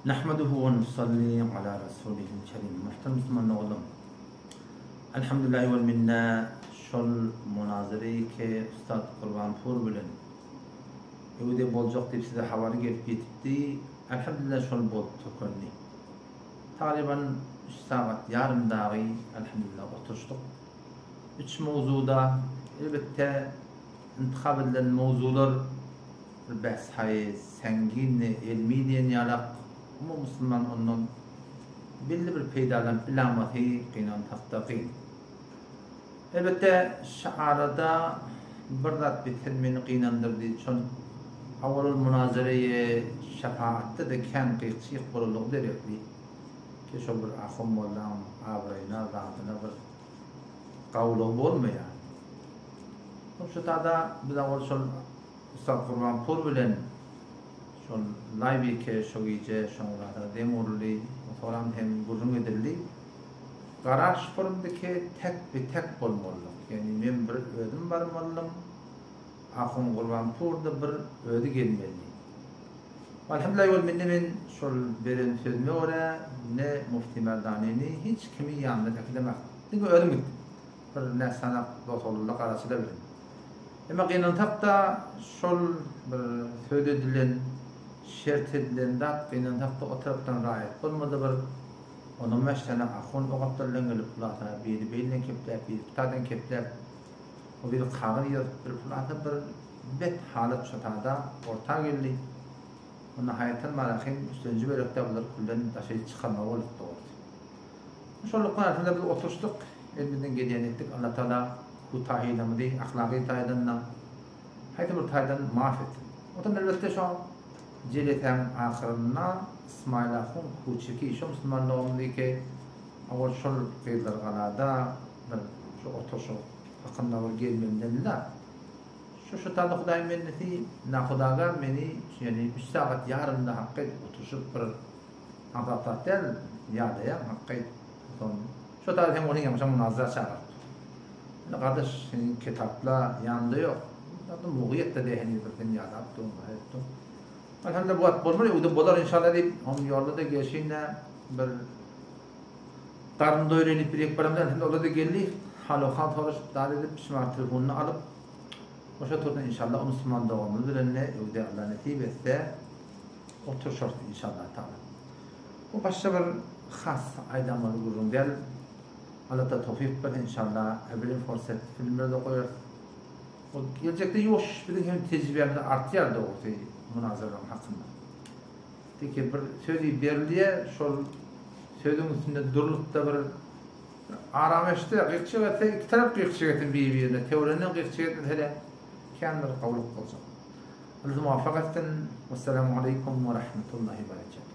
Nahmaduhu we nusalli ala rasulihil kerim. Muhterem musulman doganlarym. Elhamdülillahi wel minna şol munazareyi ke Ustad Gurbanpur bilen öwde boljak diýip size habary gelip ýetipdi. Elhamdülillah şol bolup tökendi. Tagryban üç sagat ýarym dagy elhamdülillah oturyşdyk. Üç mowzuda elbetde intihap edilen mowzular bir bäshaýy sängin elmi diýen ýalak umumy musulman ondan belli bir peýdalanyp bilamasy gynansakda gyn. Elbetde şu arada bir zat beter meni gynandyrdy şol awal ol munazareýe şefaatda-da kän gyk-çyk bolanlygy derekli ki şol bir ahun mollaň abraýyna zadyna bir gawulygy bolmaýar. Hop şu tada biz awal şol Ussat Gurbanpur bilen şol Laýbike şo gije şoň zada deň uruldy. Soram hem gürrüň edildi. Garar şu forumdaki tek be tek bolmalylyk. Ýagny men bir özüm barmalydym. Ahun Gurbanpur-da bir özi gelmelidi. Alhamdulillah ol mende men şol beren sözüme görä ne Mufti Merdanyny hiç kimi ýanyndan äkidemak. Diňe özüm gitdim. Bir näsanak dost-oglanlar garaçylar bilen. Emma gynansak-da şol bir söz edilen, şert edilen zat gynansak-da o tarapdan raýat bolmady bir on-on bäş sany ahun o gapdal bilen gelip hulasa biri beýliden kepläp, biri pitadan kepläp, o biri kagyz ýazyp bir hulasa bir bet halat şo tada orta geldi. Onda haýatdan barahym üçlenji bölekde bulary külden daşary çykarmaly bolduk dogrusy. Şonlukdan arasynda biz oturyşdyk, elimizden gelýäni etdik. Allatagala kutahylamyzy ahlaky taýdan-da, haýsy bir taýdan maaf etsin. Onsoň elbetde şo jelesäň ahyrynda Ysmaýyl ahun Kuçiki şo musulman doganymyzyky owal şol Gyzlargalada bir şu oturyşyk hakynda bir gelmelidendi-de. Şu şu taýda Hudaýyň bendesi nahudaga meni ýöne üç sagat ýarymda hakga edip oturyşyp bir Aňsat zat däl, ýadaýaň, hakga aýt. Soň şo taýda sen ony ýaňşa munazara çagyryp dur. Indi gardaş, seniň kitapla ýanynda ýok. Zat mugyýetde de heniz bir sen ýadap dur, edip dur. Alhamdulillah bu wagt bolmar, öwde bolar inşallah diýip, oň ýolda-da gelşinde bir garyn doýraýyn diýip bir ýek baramda alhamdulillah olar-da geldi. Hal-ahwal soraşyp, zat edip, şumat telefonyny alyp, oşa turdy inşallah o musulman doganymyz bilen-de öwde Allah nesip etse Oturşarys inşallah taala. Bu başga bir has aýdamaly gürrüň däl. Allatagala towfyk bersin inşallah. Bilen forsat filmlerde goýarys. Ol geljekde ýuwaş biziň hem tejribämiz artýar dogrusy munazaralaryň hakynda. Peki bir sözi berilýär, şol sözüň üstünde durlupda bir arameşde gykyşyk etse iki tarap gykyşyk etsin bir-birine, töwrenden gykyşyk etmese-de kän bir gowulyk boljak. Alla muvaffak etsin. Wessalamu aleýkum we rahmetullahi we berekatuh.